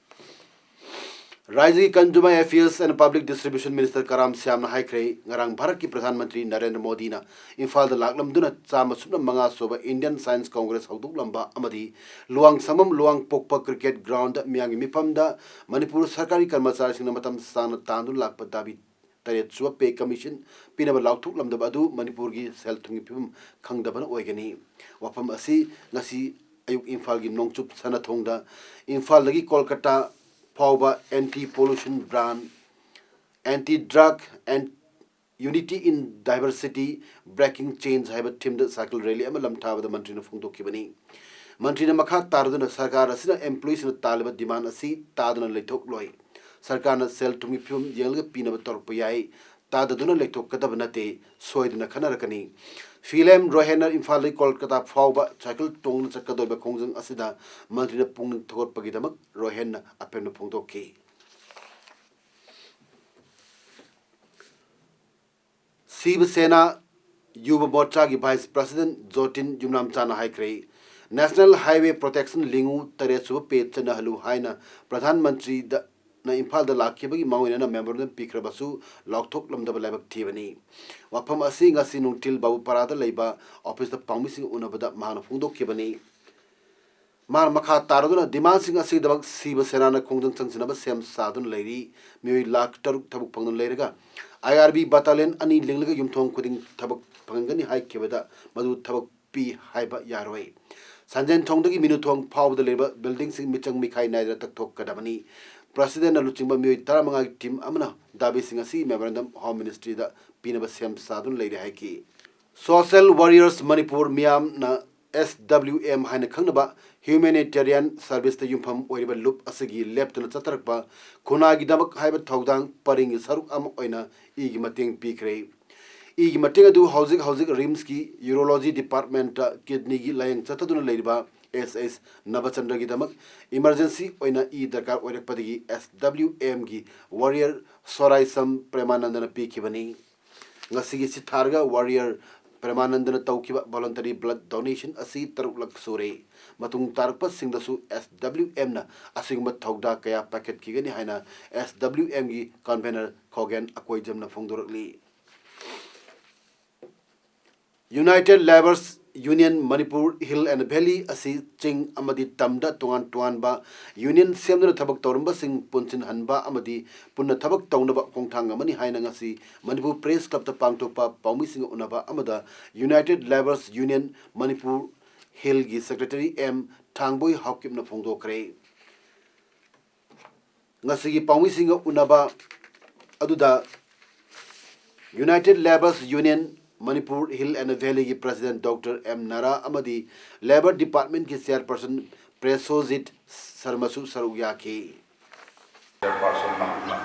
ꯔꯥꯖ꯭ꯌꯒꯤ Consumer Affairs and Public Distribution Minister ꯀꯔꯥꯝ ꯁ꯭ꯌꯥꯝꯅ ꯍꯥꯏꯈ꯭ꯔꯦ, ꯉꯔꯥꯡ ꯚꯥꯔꯠꯀꯤ ꯄ꯭ꯔꯙꯥꯟ ꯃꯟꯇ꯭ꯔꯤ ꯅꯔꯦꯟꯗ꯭ꯔ ꯃꯣꯗꯤꯅ ꯏꯝꯐꯥꯜꯗ ꯂꯥꯛꯂꯝꯗꯨꯅ ꯆꯥꯝꯃ ꯁꯨꯞꯅ ꯃꯉꯥ ꯁꯨꯕ Indian Science Congress ꯍꯧꯗꯣꯛꯂꯝꯕ ꯑꯃꯗꯤ ꯂꯨꯋꯥꯡꯁꯪꯕꯝ ꯂꯨꯋꯥꯡꯄꯣꯛꯄ cricket ground ꯗ ꯃꯤꯌꯥꯝꯒꯤ ꯃꯤꯐꯝꯗ ꯃꯅꯤꯄꯨꯔ ꯁꯔꯀꯥꯔꯒꯤ ꯀꯔꯃꯆꯥꯔꯤꯁꯤꯡꯅ ꯃꯇꯝ ꯁꯥꯡꯅ ꯇꯥꯟꯗꯨꯅ ꯂꯥꯛꯄ ꯗꯥꯕꯤ ꯇꯔꯦꯠ ꯁꯨꯕ pay commission ꯄꯤꯅꯕ ꯂꯥꯎꯊꯣꯛꯂꯝꯗꯕ ꯑꯗꯨ ꯃꯅꯤꯄꯨꯔꯒꯤ ꯁꯦꯜ ꯊꯨꯝꯒꯤ ꯐꯤꯕꯝ ꯈꯪꯗꯕꯅ ꯑꯣꯏꯒꯅꯤ꯫ ꯋꯥꯐꯝ ꯑꯁꯤ ꯉꯁꯤ ꯑꯌꯨꯛ ꯏꯝꯐꯥꯜꯒꯤ ꯅꯣꯡꯆꯨꯞ ꯁꯅꯥꯊꯣꯡꯗ ꯏꯝꯐꯥꯜꯗꯒꯤ ꯀꯣꯜꯀꯇꯥ ꯐꯥꯎꯕ Anti Pollution Brand, Anti Drug and Unity in Diversity, Breaking Chains ꯍꯥꯏꯕ theme ꯗ cycle rally ꯑꯃ ꯂꯝꯊꯥꯕꯗ ꯃꯟꯇ꯭ꯔꯤꯅ ꯐꯣꯡꯗꯣꯛꯈꯤꯕꯅꯤ꯫ ꯃꯟꯇ꯭ꯔꯤꯅ ꯃꯈꯥ ꯇꯥꯔꯗꯨꯅ ꯁꯔꯀꯥꯔ ꯑꯁꯤꯅ employee ꯁꯤꯡꯅ ꯇꯥꯜꯂꯤꯕ demand ꯑꯁꯤ ꯇꯥꯗꯅ ꯂꯩꯊꯣꯛꯂꯣꯏ꯫ ꯁꯔꯀꯥꯔꯅ ꯁꯦꯜ ꯊꯨꯝꯒꯤ ꯐꯤꯕꯝ ꯌꯦꯡꯂꯒ ꯄꯤꯅꯕ ꯇꯧꯔꯛꯄ ꯌꯥꯏ꯫ ꯇꯥꯗꯗꯨꯅ ꯂꯩꯊꯣꯛꯀꯗꯕ ꯅꯠꯇꯦ, ꯁꯣꯏꯗꯅ ꯈꯟꯅꯔꯛꯀꯅꯤ꯫ ꯐꯤꯂꯦꯝ ꯔꯣꯍꯦꯟꯅ ꯏꯝꯐꯥꯜꯗꯒꯤ ꯀꯣꯜꯀꯇꯥ ꯐꯥꯎꯕ cycle ꯇꯣꯡꯗꯨꯅ ꯆꯠꯀꯗꯧꯔꯤꯕ ꯈꯣꯡꯖꯪ ꯑꯁꯤꯗ ꯃꯟꯇ꯭ꯔꯤꯅ ꯄꯨꯛꯅꯤꯡ ꯊꯧꯒꯠꯄꯒꯤꯗꯃꯛ ꯔꯣꯍꯦꯟꯅ ꯑꯄꯦꯟꯕ ꯐꯣꯡꯗꯣꯛꯈꯤ꯫ ꯁꯤꯕ ꯁꯦꯅꯥ ꯌꯨꯕ ꯃꯣꯔꯆꯥꯒꯤ Vice President ꯖꯣꯇꯤꯟ ꯌꯨꯝꯅꯥꯝꯆꯥꯅ ꯍꯥꯏꯈ꯭ꯔꯦ, National Highway Protection ꯂꯤꯡꯉꯨ, ꯇꯔꯦꯠ ꯁꯨꯕ pay ꯆꯠꯅꯍꯜꯂꯨ ꯍꯥꯏꯅ ꯄ꯭ꯔꯙꯥꯟ ꯃꯟꯇ꯭ꯔꯤꯗ ꯅ ꯏꯝꯐꯥꯜꯗ ꯂꯥꯛꯈꯤꯕꯒꯤ ꯃꯥꯡꯑꯣꯏꯅꯅ memorandum ꯄꯤꯈ꯭ꯔꯕꯁꯨ ꯂꯥꯎꯊꯣꯛꯂꯝꯗꯕ ꯂꯥꯏꯕꯛ ꯊꯤꯕꯅꯤ꯫ ꯋꯥꯐꯝ ꯑꯁꯤ ꯉꯁꯤ ꯅꯨꯡꯊꯤꯜ ꯕꯥꯕꯨꯄꯥꯔꯥꯗ ꯂꯩꯕ office ꯇ ꯄꯥꯎꯃꯤꯁꯤꯡ ꯎꯅꯕꯗ ꯃꯍꯥꯛꯅ ꯐꯣꯡꯗꯣꯛꯈꯤꯕꯅꯤ꯫ ꯃꯍꯥꯛꯅ ꯃꯈꯥ ꯇꯥꯔꯗꯨꯅ demand ꯁꯤꯡ ꯑꯁꯤꯒꯤꯗꯃꯛ ꯁꯤꯕ ꯁꯦꯅꯥꯅ ꯈꯣꯡꯖꯪ ꯆꯪꯁꯤꯟꯅꯕ ꯁꯦꯝ ꯁꯥꯗꯨꯅ ꯂꯩꯔꯤ꯫ ꯃꯤꯑꯣꯏ ꯂꯥꯈ ꯇꯔꯨꯛ ꯊꯕꯛ ꯐꯪꯗꯅ ꯂꯩꯔꯒ I R B battalion ꯑꯅꯤ ꯂꯤꯡꯂꯒ ꯌꯨꯝꯊꯣꯡ ꯈꯨꯗꯤꯡ ꯊꯕꯛ ꯐꯪꯍꯟꯒꯅꯤ ꯍꯥꯏꯈꯤꯕꯗ ꯃꯗꯨ ꯊꯕꯛ ꯄꯤ ꯍꯥꯏꯕ ꯌꯥꯔꯣꯏ꯫ ꯁꯟꯖꯦꯟ ꯊꯣꯡꯗꯒꯤ ꯃꯤꯅꯨ ꯊꯣꯡ ꯐꯥꯎꯕꯗ ꯂꯩꯔꯤꯕ building ꯁꯤꯡ ꯃꯤꯆꯪ ꯃꯤꯈꯥꯏ ꯅꯥꯏꯗꯅ ꯇꯛꯊꯣꯛꯀꯗꯕꯅꯤ꯫ ꯄ꯭ꯔꯁꯤꯗꯦꯟꯅ ꯂꯨꯆꯤꯡꯕ ꯃꯤꯑꯣꯏ ꯇꯔꯥꯃꯉꯥꯒꯤ ꯇꯤꯝ ꯑꯃꯅ ꯗꯥꯕꯤꯁꯤꯡ ꯑꯁꯤ ꯃꯦꯃꯣꯔꯦꯟꯗꯝ ꯍꯣꯝ ꯃꯤꯅꯤꯁꯇ꯭ꯔꯤꯗ ꯄꯤꯅꯕ ꯁꯦꯝ ꯁꯥꯗꯨꯅ ꯂꯩꯔꯦ ꯍꯥꯏꯈꯤ꯫ ꯁꯣꯁꯦꯜ ꯋꯥꯔꯤꯌꯔꯁ ꯃꯅꯤꯄꯨꯔ ꯃꯤꯌꯥꯝꯅ S W M ꯍꯥꯏꯅ ꯈꯪꯅꯕ ꯍ꯭ꯌꯨꯃꯦꯅꯤꯇꯦꯔꯤꯌꯟ ꯁꯔꯚꯤꯁꯇ ꯌꯨꯝꯐꯝ ꯑꯣꯏꯔꯤꯕ ꯂꯨꯞ ꯑꯁꯤꯒꯤ ꯂꯦꯞꯇꯅ ꯆꯠꯊꯔꯛꯄ ꯈꯨꯟꯅꯥꯏꯒꯤꯗꯃꯛ ꯍꯥꯏꯕ ꯊꯧꯗꯥꯡ ꯄꯔꯤꯡꯒꯤ ꯁꯔꯨꯛ ꯑꯃ ꯑꯣꯏꯅ ꯏꯒꯤ ꯃꯇꯦꯡ ꯄꯤꯈ꯭ꯔꯦ꯫ ꯏꯒꯤ ꯃꯇꯦꯡ ꯑꯗꯨ ꯍꯧꯖꯤꯛ ꯍꯧꯖꯤꯛ ꯔꯤꯝꯁꯀꯤ ꯌꯨꯔꯣꯂꯣꯖꯤ ꯗꯤꯄꯥꯔꯠꯃꯦꯟꯇ ꯀꯤꯗꯅꯤꯒꯤ ꯂꯥꯌꯦꯡ ꯆꯠꯊꯗꯨꯅ ꯂꯩꯔꯤꯕ S H ꯅꯕꯆꯟꯗ꯭ꯔꯒꯤꯗꯃꯛ ꯏꯃꯔꯖꯦꯟꯁꯤ ꯑꯣꯏꯅ ꯏ ꯗꯔꯀꯥꯔ ꯑꯣꯏꯔꯛꯄꯗꯒꯤ S W M ꯒꯤ ꯋꯥꯔꯤꯌꯔ ꯁꯣꯔꯥꯏꯁꯝ ꯄ꯭ꯔꯦꯃꯥꯅꯟꯗꯅ ꯄꯤꯈꯤꯕꯅꯤ꯫ ꯉꯁꯤꯒꯤ ꯁꯤꯠ ꯊꯥꯔꯒ ꯋꯥꯔꯤꯌꯔ ꯄ꯭ꯔꯦꯃꯥꯅꯟꯗꯅ ꯇꯧꯈꯤꯕ voluntary blood donation ꯑꯁꯤ ꯇꯔꯨꯛꯂꯛ ꯁꯨꯔꯦ꯫ ꯃꯇꯨꯡ ꯇꯥꯔꯛꯄꯁꯤꯡꯗꯁꯨ S W M ꯅ ꯑꯁꯤꯒꯨꯝꯕ ꯊꯧꯗꯥꯡ ꯀꯌꯥ ꯄꯥꯏꯈꯠꯈꯤꯒꯅꯤ ꯍꯥꯏꯅ S W M ꯒꯤ convener ꯈꯣꯒꯦꯟ ꯑꯀꯣꯏꯖꯝꯅ ꯐꯣꯡꯗꯣꯔꯛꯂꯤ꯫ United Labourers Union Manipur Hill and Valley ꯑꯁꯤ ꯆꯤꯡ ꯑꯃꯗꯤ ꯇꯝꯗ ꯇꯣꯉꯥꯟ ꯇꯣꯉꯥꯟꯕ ꯌꯨꯅꯤꯌꯟ ꯁꯦꯝꯗꯨꯅ ꯊꯕꯛ ꯇꯧꯔꯝꯕꯁꯤꯡ ꯄꯨꯟꯁꯤꯟꯍꯟꯕ ꯑꯃꯗꯤ ꯄꯨꯟꯅ ꯊꯕꯛ ꯇꯧꯅꯕ ꯈꯣꯡꯊꯥꯡ ꯑꯃꯅꯤ ꯍꯥꯏꯅ ꯉꯁꯤ ꯃꯅꯤꯄꯨꯔ ꯄ꯭ꯔꯦꯁ ꯀ꯭ꯂꯕꯇ ꯄꯥꯡꯊꯣꯛꯄ ꯄꯥꯎꯃꯤꯁꯤꯡꯒ ꯎꯅꯕ ꯑꯃꯗ United Labourers Union Manipur Hill ꯒꯤ ꯁꯦꯀ꯭ꯔꯦꯇꯔꯤ ꯑꯦꯝ ꯊꯥꯡꯕꯣꯏ ꯍꯥꯎꯀꯤꯞꯅ ꯐꯣꯡꯗꯣꯛꯈ꯭ꯔꯦ꯫ ꯉꯁꯤꯒꯤ ꯄꯥꯎꯃꯤꯁꯤꯡꯒ ꯎꯅꯕ ꯑꯗꯨꯗ United Labourers Union Manipur Hill and Valley ꯒꯤ ꯄ꯭ꯔꯁꯤꯗꯦꯟ ꯗꯣꯛꯇꯔ ꯑꯦꯝ ꯅꯥꯔꯥ ꯑꯃꯗꯤ ꯂꯦꯕꯔ ꯗꯤꯄꯥꯔꯠꯃꯦꯟꯒꯤ ꯆꯦꯌꯔꯄꯔꯁꯟ ꯄ꯭ꯔꯦꯁꯣꯖꯤꯠ ꯁꯔꯃꯁꯨ ꯁꯔꯨꯛ ꯌꯥꯈꯤ꯫ ꯆꯦꯌꯔꯄꯔꯁꯟ ꯃꯍꯥꯛꯅ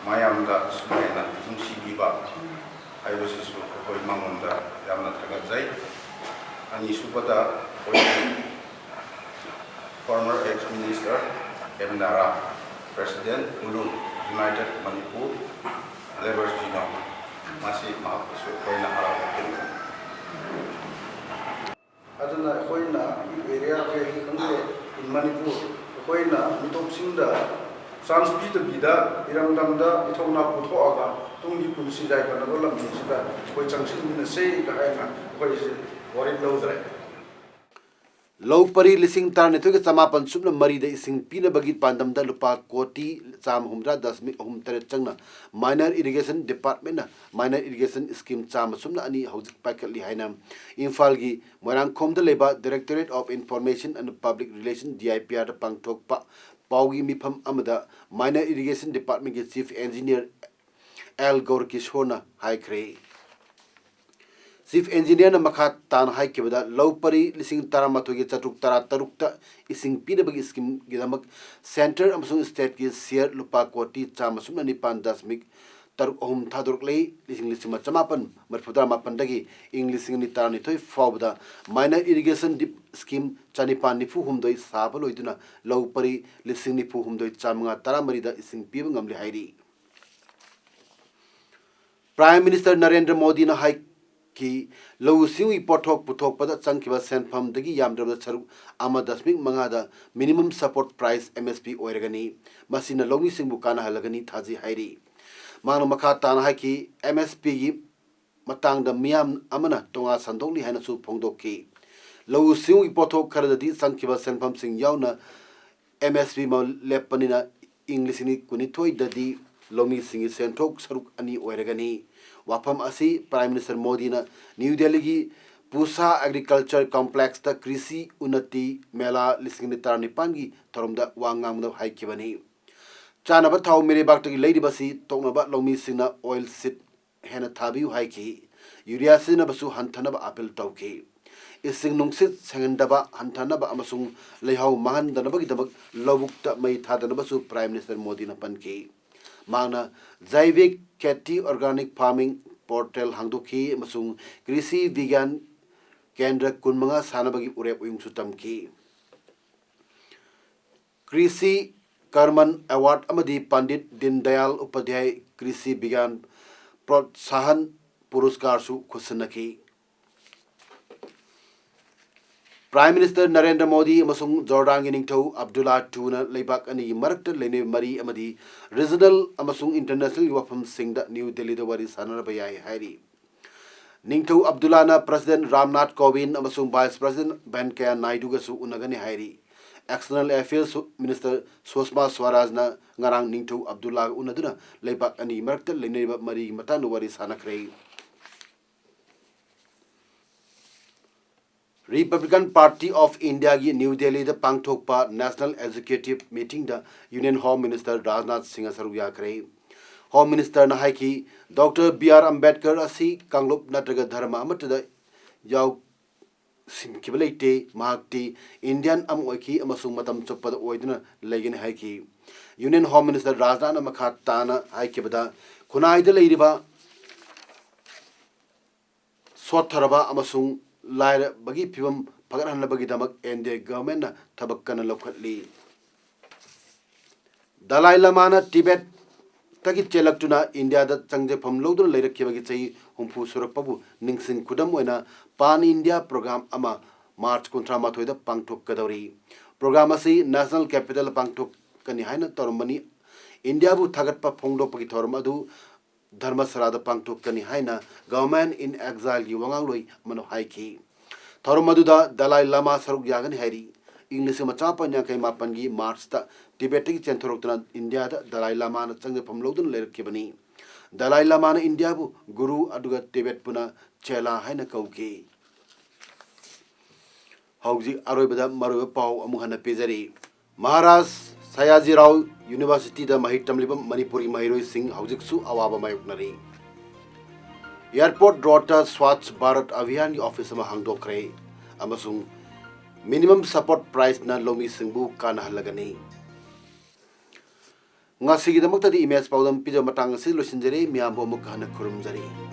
ꯃꯌꯥꯝꯗ ꯁꯨꯃꯥꯏꯅ ꯅꯨꯡꯁꯤꯕꯤꯕ ꯍꯥꯏꯕꯁꯤꯁꯨ ꯑꯩꯈꯣꯏ ꯃꯉꯣꯟꯗ ꯌꯥꯝꯅ ꯊꯥꯒꯠꯆꯩ꯫ ꯑꯅꯤꯁꯨꯕꯗ ꯑꯩꯈꯣꯏꯒꯤ former ex minister M Nara, president ꯎꯂꯨ United Manipur Labourers Union, ꯃꯁꯤ ꯃꯍꯥꯛꯄꯨꯁꯨ ꯑꯩꯈꯣꯏꯅ ꯍꯔꯥꯎꯕ ꯐꯣꯡꯗꯣꯛꯏ꯫ ꯑꯗꯨꯅ ꯑꯩꯈꯣꯏꯅ area ꯈꯪꯗꯦ, in ꯃꯅꯤꯄꯨꯔ ꯑꯩꯈꯣꯏꯅ ꯃꯤꯇꯣꯞꯁꯤꯡꯗ ꯆꯥꯟꯁ ꯄꯤꯗꯕꯤꯗ ꯏꯔꯝꯗꯝꯗ ꯏꯊꯧꯅꯥ ꯄꯨꯊꯣꯛꯑꯒ ꯇꯨꯡꯒꯤ ꯄꯨꯟꯁꯤ ꯌꯥꯏꯐꯅꯕ ꯂꯝꯕꯤꯁꯤꯗ ꯑꯩꯈꯣꯏ ꯆꯪꯁꯤꯟꯃꯤꯟꯅꯁꯦ ꯍꯥꯏꯅ ꯑꯩꯈꯣꯏꯁꯦ ꯋꯥꯔꯦꯞ ꯂꯧꯖꯔꯦ꯫ ꯂꯧ ꯄꯔꯤ ꯂꯤꯁꯤꯡ ꯇꯔꯥꯅꯤꯊꯣꯏꯒ ꯆꯃꯥꯄꯟ ꯁꯨꯞꯅ ꯃꯔꯤꯗ ꯏꯁꯤꯡ ꯄꯤꯅꯕꯒꯤ ꯄꯥꯟꯗꯝꯗ ꯂꯨꯄꯥ ꯀꯣꯇꯤ ꯆꯥꯝꯃ ꯍꯨꯝꯗ꯭ꯔꯥ ꯗꯁꯃꯤꯛ ꯑꯍꯨꯝ ꯇꯔꯦꯠ ꯆꯪꯅ minor irrigation departmentꯅ minor irrigation scheme ꯆꯥꯝꯃ ꯁꯨꯞꯅ ꯑꯅꯤ ꯍꯧꯖꯤꯛ ꯄꯥꯏꯈꯠꯂꯤ ꯍꯥꯏꯅ ꯏꯝꯐꯥꯜꯒꯤ ꯃꯣꯏꯔꯥꯡꯈꯣꯝꯗ ꯂꯩꯕ Directorate of Information and Public Relation, D I P Rꯗ ꯄꯥꯡꯊꯣꯛꯄ ꯄꯥꯎꯒꯤ ꯃꯤꯐꯝ ꯑꯃꯗ minor irrigation departmentꯀꯤ Chief Engineer L ꯒꯧꯔꯀꯤꯁꯣꯔꯅ ꯍꯥꯏꯈ꯭ꯔꯦ꯫ Chief Engineerꯅ ꯃꯈꯥ ꯇꯥꯅ ꯍꯥꯏꯈꯤꯕꯗ, ꯂꯧ ꯄꯔꯤ ꯂꯤꯁꯤꯡ ꯇꯔꯥꯃꯥꯊꯣꯏꯒꯤ ꯆꯥꯇ꯭ꯔꯨꯛ ꯇꯔꯥꯇꯔꯨꯛꯇ ꯏꯁꯤꯡ ꯄꯤꯅꯕꯒꯤ schemeꯒꯤꯗꯃꯛ centre ꯑꯃꯁꯨꯡ stateꯀꯤ share ꯂꯨꯄꯥ ꯀꯣꯇꯤ ꯆꯥꯝꯃ ꯁꯨꯞꯅ ꯅꯤꯄꯥꯟ ꯗꯁꯃꯤꯛ ꯇꯔꯨꯛ ꯑꯍꯨꯝ ꯊꯥꯗꯣꯔꯛꯂꯦ꯫ ꯂꯤꯁꯤꯡ ꯂꯤꯁꯤꯡ ꯑꯃ ꯆꯃꯥꯄꯟ ꯃꯔꯤꯐꯨꯇꯔꯥ ꯃꯥꯄꯟꯗꯒꯤ ꯏꯪ ꯂꯤꯁꯤꯡ ꯑꯅꯤ ꯇꯔꯥꯅꯤꯊꯣꯏ ꯐꯥꯎꯕꯗ minor irrigation deep scheme ꯆꯅꯤꯄꯥꯟ ꯅꯤꯐꯨ ꯍꯨꯝꯗꯣꯏ ꯁꯥꯕ ꯂꯣꯏꯗꯨꯅ ꯂꯧ ꯄꯔꯤ ꯂꯤꯁꯤꯡ ꯅꯤꯐꯨ ꯍꯨꯝꯗꯣꯏ ꯆꯥꯝꯃꯉꯥ ꯇꯔꯥꯃꯔꯤꯗ ꯏꯁꯤꯡ ꯄꯤꯕ ꯉꯝꯂꯦ ꯍꯥꯏꯔꯤ꯫ Prime Minister ꯅꯔꯦꯟꯗ꯭ꯔ ꯃꯣꯗꯤꯅ ꯍꯥꯏꯈꯤ, ꯂꯧꯎ ꯁꯤꯡꯎꯒꯤ ꯄꯣꯠꯊꯣꯛ ꯄꯨꯊꯣꯛꯄꯗ ꯆꯪꯈꯤꯕ ꯁꯦꯟꯐꯝꯗꯒꯤ ꯌꯥꯝꯗ꯭ꯔꯕꯗ ꯁꯔꯨꯛ ꯑꯃ ꯗꯁꯃꯤꯛ ꯃꯉꯥꯗ minimum support price, M S P, ꯑꯣꯏꯔꯒꯅꯤ꯫ ꯃꯁꯤꯅ ꯂꯧꯃꯤꯁꯤꯡꯕꯨ ꯀꯥꯟꯅꯍꯜꯂꯒꯅꯤ ꯊꯥꯖꯩ ꯍꯥꯏꯔꯤ꯫ ꯃꯍꯥꯛꯅ ꯃꯈꯥ ꯇꯥꯅ ꯍꯥꯏꯈꯤ, M S Pꯒꯤ ꯃꯇꯥꯡꯗ ꯃꯤꯌꯥꯝ ꯑꯃꯅ ꯇꯣꯉꯥꯟ ꯁꯟꯗꯣꯛꯂꯤ ꯍꯥꯏꯅꯁꯨ ꯐꯣꯡꯗꯣꯛꯈꯤ꯫ ꯂꯧꯎ ꯁꯤꯡꯎꯒꯤ ꯄꯣꯠꯊꯣꯛ ꯈꯔꯗꯗꯤ ꯆꯪꯈꯤꯕ ꯁꯦꯟꯐꯝꯁꯤꯡ ꯌꯥꯎꯅ M S P ꯃ-, ꯂꯦꯞꯄꯅꯤꯅ ꯏꯪ ꯂꯤꯁꯤꯡ ꯑꯅꯤ ꯀꯨꯟꯅꯤꯊꯣꯏꯗꯗꯤ ꯂꯧꯃꯤꯁꯤꯡꯒꯤ ꯁꯦꯟꯊꯣꯛ ꯁꯔꯨꯛ ꯑꯅꯤ ꯑꯣꯏꯔꯒꯅꯤ꯫ ꯋꯥꯐꯝ ꯑꯁꯤ Prime Minister ꯃꯣꯗꯤꯅ ꯅ꯭ꯌꯨ ꯗꯦꯜꯂꯤꯒꯤ ꯄꯨꯁꯥ Agriculture Complexꯇ ꯀ꯭ꯔꯤꯁꯤ ꯎꯟꯅꯇꯤ ꯃꯦꯂꯥ ꯂꯤꯁꯤꯡ ꯑꯅꯤ ꯇꯔꯥꯅꯤꯄꯥꯟꯒꯤ ꯊꯧꯔꯝꯗ ꯋꯥ ꯉꯥꯡꯕꯗ ꯍꯥꯏꯈꯤꯕꯅꯤ꯫ ꯆꯥꯅꯕ ꯊꯥꯎ ꯃꯤꯔꯩꯕꯥꯛꯇꯒꯤ ꯂꯩꯔꯤꯕꯁꯤ ꯇꯣꯛꯅꯕ ꯂꯧꯃꯤꯁꯤꯡꯅ oil seed ꯍꯦꯟꯅ ꯊꯥꯕꯤꯌꯨ ꯍꯥꯏꯈꯤ꯫ ꯌꯨꯔꯤꯌꯥ ꯁꯤꯖꯤꯟꯅꯕꯁꯨ ꯍꯟꯊꯅꯕ appeal ꯇꯧꯈꯤ꯫ ꯏꯁꯤꯡ ꯅꯨꯡꯁꯤꯠ ꯁꯦꯡꯍꯟꯗꯕ ꯍꯟꯊꯅꯕ ꯑꯃꯁꯨꯡ ꯂꯩꯍꯥꯎ ꯃꯥꯡꯍꯟꯗꯅꯕꯒꯤꯗꯃꯛ ꯂꯧꯕꯨꯛꯇ ꯃꯩ ꯊꯥꯗꯅꯕꯁꯨ Prime Minister ꯃꯣꯗꯤꯅ ꯄꯟꯈꯤ꯫ ꯃꯍꯥꯛꯅ Jaivik Kheti Organic Farming portal ꯍꯥꯡꯗꯣꯛꯈꯤ ꯑꯃꯁꯨꯡ ꯀ꯭ꯔꯤꯁꯤ ꯕꯤꯒ꯭ꯌꯥꯟ ꯀꯦꯟꯗ꯭ꯔ ꯀꯨꯟꯃꯉꯥ ꯁꯥꯅꯕꯒꯤ ꯎꯔꯦꯞ ꯎꯌꯨꯡꯁꯨ ꯇꯝꯈꯤ꯫ ꯀ꯭ꯔꯤꯁꯤ ꯀꯔꯃꯟ Award ꯑꯃꯗꯤ ꯄꯟꯗꯤꯠ ꯗꯤꯟ ꯗꯌꯥꯜ ꯎꯄꯥꯙ꯭ꯌꯥꯌ ꯀ꯭ꯔꯤꯁꯤ ꯕꯤꯒ꯭ꯌꯥꯟ ꯄ꯭ꯔꯣꯠꯁꯥꯍꯟ ꯄꯨꯔꯁꯀꯥꯔꯁꯨ ꯈꯨꯠꯁꯤꯟꯅꯈꯤ꯫ Prime Minister ꯅꯔꯦꯟꯗ꯭ꯔ ꯃꯣꯗꯤ ꯑꯃꯁꯨꯡ ꯖꯣꯔꯗꯥꯟꯒꯤ ꯅꯤꯡꯊꯧ ꯑꯕꯗꯨꯜꯂꯥ ꯇꯨꯅ ꯂꯩꯕꯥꯛ ꯑꯅꯤꯒꯤ ꯃꯔꯛꯇ ꯂꯩꯅꯔꯤꯕ ꯃꯔꯤ ꯑꯃꯗꯤ regional ꯑꯃꯁꯨꯡ internationalꯒꯤ ꯋꯥꯐꯝꯁꯤꯡꯗ ꯅ꯭ꯌꯨ ꯗꯦꯜꯂꯤꯗ ꯋꯥꯔꯤ ꯁꯥꯟꯅꯔꯕ ꯌꯥꯏ ꯍꯥꯏꯔꯤ꯫ ꯅꯤꯡꯊꯧ ꯑꯕꯗꯨꯜꯂꯥꯅ President ꯔꯥꯝꯅꯥꯊ ꯀꯣꯕꯤꯟꯗ ꯑꯃꯁꯨꯡ Vice President ꯚꯦꯡꯀꯌꯥ ꯅꯥꯏꯗꯨꯒꯁꯨ ꯎꯅꯒꯅꯤ ꯍꯥꯏꯔꯤ꯫ External Affairs Minister ꯁꯨꯁꯃꯥ ꯁ꯭ꯋꯥꯔꯥꯖꯅ ꯉꯔꯥꯡ ꯅꯤꯡꯊꯧ ꯑꯕꯗꯨꯜꯂꯥꯒ ꯎꯅꯗꯨꯅ ꯂꯩꯕꯥꯛ ꯑꯅꯤꯒꯤ ꯃꯔꯛꯇ ꯂꯩꯅꯔꯤꯕ ꯃꯔꯤꯒꯤ ꯃꯇꯥꯡꯗ ꯋꯥꯔꯤ ꯁꯥꯟꯅꯈ꯭ꯔꯦ꯫ Republican Party of Indiaꯒꯤ ꯅ꯭ꯌꯨ ꯗꯦꯜꯂꯤꯗ ꯄꯥꯡꯊꯣꯛꯄ National Executive Meetingꯗ Union Home Minister Rajnath Singh ꯁꯔꯨꯛ ꯌꯥꯈ꯭ꯔꯦ꯫ Home Ministerꯅ ꯍꯥꯏꯈꯤ, ꯗꯣꯛꯇꯔ ꯕꯤ ꯑꯥꯔ ꯑꯝꯕꯦꯗꯀꯔ ꯑꯁꯤ ꯀꯥꯡꯂꯨꯞ ꯅꯠꯇ꯭ꯔꯒ ꯙꯔꯃ ꯑꯃꯠꯇꯗ ꯌꯥꯎꯁꯤꯟꯈꯤꯕ ꯂꯩꯇꯦ꯫ ꯃꯍꯥꯛꯇꯤ Indian ꯑꯃ ꯑꯣꯏꯈꯤ ꯑꯃꯁꯨꯡ ꯃꯇꯝ ꯆꯨꯞꯄꯗ ꯑꯣꯏꯗꯨꯅ ꯂꯩꯒꯅꯤ ꯍꯥꯏꯈꯤ꯫ Union Home Minister ꯔꯥꯖꯅꯥꯊꯅ ꯃꯈꯥ ꯇꯥꯅ ꯍꯥꯏꯈꯤꯕꯗ, ꯈꯨꯟꯅꯥꯏꯗ ꯂꯩꯔꯤꯕ ꯁꯣꯠꯊꯔꯕ ꯑꯃꯁꯨꯡ ꯂꯥꯏꯔꯕꯒꯤ ꯐꯤꯚꯝ ꯐꯒꯠꯍꯟꯅꯕꯒꯤꯗꯃꯛ ꯑꯦꯟ.ꯗꯤ.ꯑꯦ ꯒꯚꯔꯟꯃꯦꯟꯠꯅ ꯊꯕꯛ ꯀꯟꯅ ꯂꯧꯈꯠꯂꯤ꯫ ꯗꯂꯥꯏ ꯂꯃꯥꯅ ꯇꯤꯕꯦꯠꯇꯒꯤ ꯆꯦꯜꯂꯛꯇꯨꯅ ꯏꯟꯗꯤꯌꯥꯗ ꯆꯪꯖꯐꯝ ꯂꯧꯗꯨꯅ ꯂꯩꯔꯛꯈꯤꯕꯒꯤ ꯆꯍꯤ ꯍꯨꯝꯐꯨ ꯁꯨꯔꯛꯄꯕꯨ ꯅꯤꯡꯁꯤꯡ ꯈꯨꯗꯝ ꯑꯣꯏꯅ Pan India Program ꯑꯃ ꯃꯥꯔꯆ ꯀꯨꯟꯊ꯭ꯔꯥ ꯃꯥꯊꯣꯏꯗ ꯄꯥꯡꯊꯣꯛꯀꯗꯧꯔꯤ꯫ Program ꯑꯁꯤ National Capitalꯗ ꯄꯥꯡꯊꯣꯛꯀꯅꯤ ꯍꯥꯏꯅ ꯇꯧꯔꯝꯕꯅꯤ꯫ ꯏꯟꯗꯤꯌꯥꯕꯨ ꯊꯥꯒꯠꯄ ꯐꯣꯡꯗꯣꯛꯄꯒꯤ ꯊꯧꯔꯝ ꯑꯗꯨ ꯙꯔꯃꯁꯥꯂꯥꯗ ꯄꯥꯡꯊꯣꯛꯀꯅꯤ ꯍꯥꯏꯅ Government in Exileꯒꯤ ꯋꯥꯉꯥꯡꯂꯣꯏ ꯑꯃꯅ ꯍꯥꯏꯈꯤ꯫ ꯊꯧꯔꯝ ꯑꯗꯨꯗ ꯗꯂꯥꯏ ꯂꯥꯃꯥ ꯁꯔꯨꯛ ꯌꯥꯒꯅꯤ ꯍꯥꯏꯔꯤ꯫ ꯏꯪ ꯂꯤꯁꯤꯡ ꯑꯃ ꯆꯥꯃꯥꯄꯟ ꯌꯥꯡꯈꯩ ꯃꯥꯄꯟꯒꯤ ꯃꯥꯔꯆꯇ ꯇꯤꯕꯦꯠꯇꯒꯤ ꯆꯦꯟꯊꯣꯔꯛꯇꯨꯅ ꯏꯟꯗꯤꯌꯥꯗ ꯗꯂꯥꯏ ꯂꯥꯃꯥꯅ ꯆꯪꯖꯐꯝ ꯂꯧꯗꯨꯅ ꯂꯩꯔꯛꯈꯤꯕꯅꯤ꯫ ꯗꯂꯥꯏ ꯂꯥꯃꯥꯅ ꯏꯟꯗꯤꯌꯥꯕꯨ ꯒꯨꯔꯨ ꯑꯗꯨꯒ ꯇꯤꯕꯦꯠꯄꯨꯅ ꯆꯦꯂꯥ ꯍꯥꯏꯅ ꯀꯧꯈꯤ꯫ ꯍꯧꯖꯤꯛ ꯑꯔꯣꯏꯕꯗ ꯃꯔꯨꯑꯣꯏꯕ ꯄꯥꯎ ꯑꯃꯨꯛ ꯍꯟꯅ ꯄꯤꯖꯔꯤ꯫ ꯃꯍꯥꯔꯥꯖ ꯁꯌꯥꯖꯤꯔꯥꯎ ꯌꯨꯅꯤꯚꯔꯁꯤꯇꯤꯗ ꯃꯍꯩ ꯇꯝꯂꯤꯕ ꯃꯅꯤꯄꯨꯔꯤ ꯃꯍꯩꯔꯣꯏꯁꯤꯡ ꯍꯧꯖꯤꯛꯁꯨ ꯑꯋꯥꯕ ꯃꯥꯌꯣꯛꯅꯔꯤ꯫ Airport Roadꯇ ꯁ꯭ꯋꯥꯆ ꯚꯥꯔꯠ ꯑꯚꯤꯌꯥꯟꯒꯤ ꯑꯣꯐꯤꯁ ꯑꯃ ꯍꯥꯡꯗꯣꯛꯈ꯭ꯔꯦ ꯑꯃꯁꯨꯡ Minimum Support Priceꯅ ꯂꯧꯃꯤꯁꯤꯡꯕꯨ ꯀꯥꯟꯅꯍꯜꯂꯒꯅꯤ꯫ ꯉꯁꯤꯒꯤꯗꯃꯛꯇꯗꯤ ꯏꯃꯦꯖ ꯄꯥꯎꯗꯝ ꯄꯤꯖꯕ ꯃꯇꯥꯡ ꯑꯁꯤ ꯂꯣꯏꯁꯤꯟꯖꯔꯦ꯫ ꯃꯤꯌꯥꯝꯕꯨ ꯑꯃꯨꯛ ꯍꯟꯅ ꯈꯨꯔꯨꯝꯖꯔꯤ꯫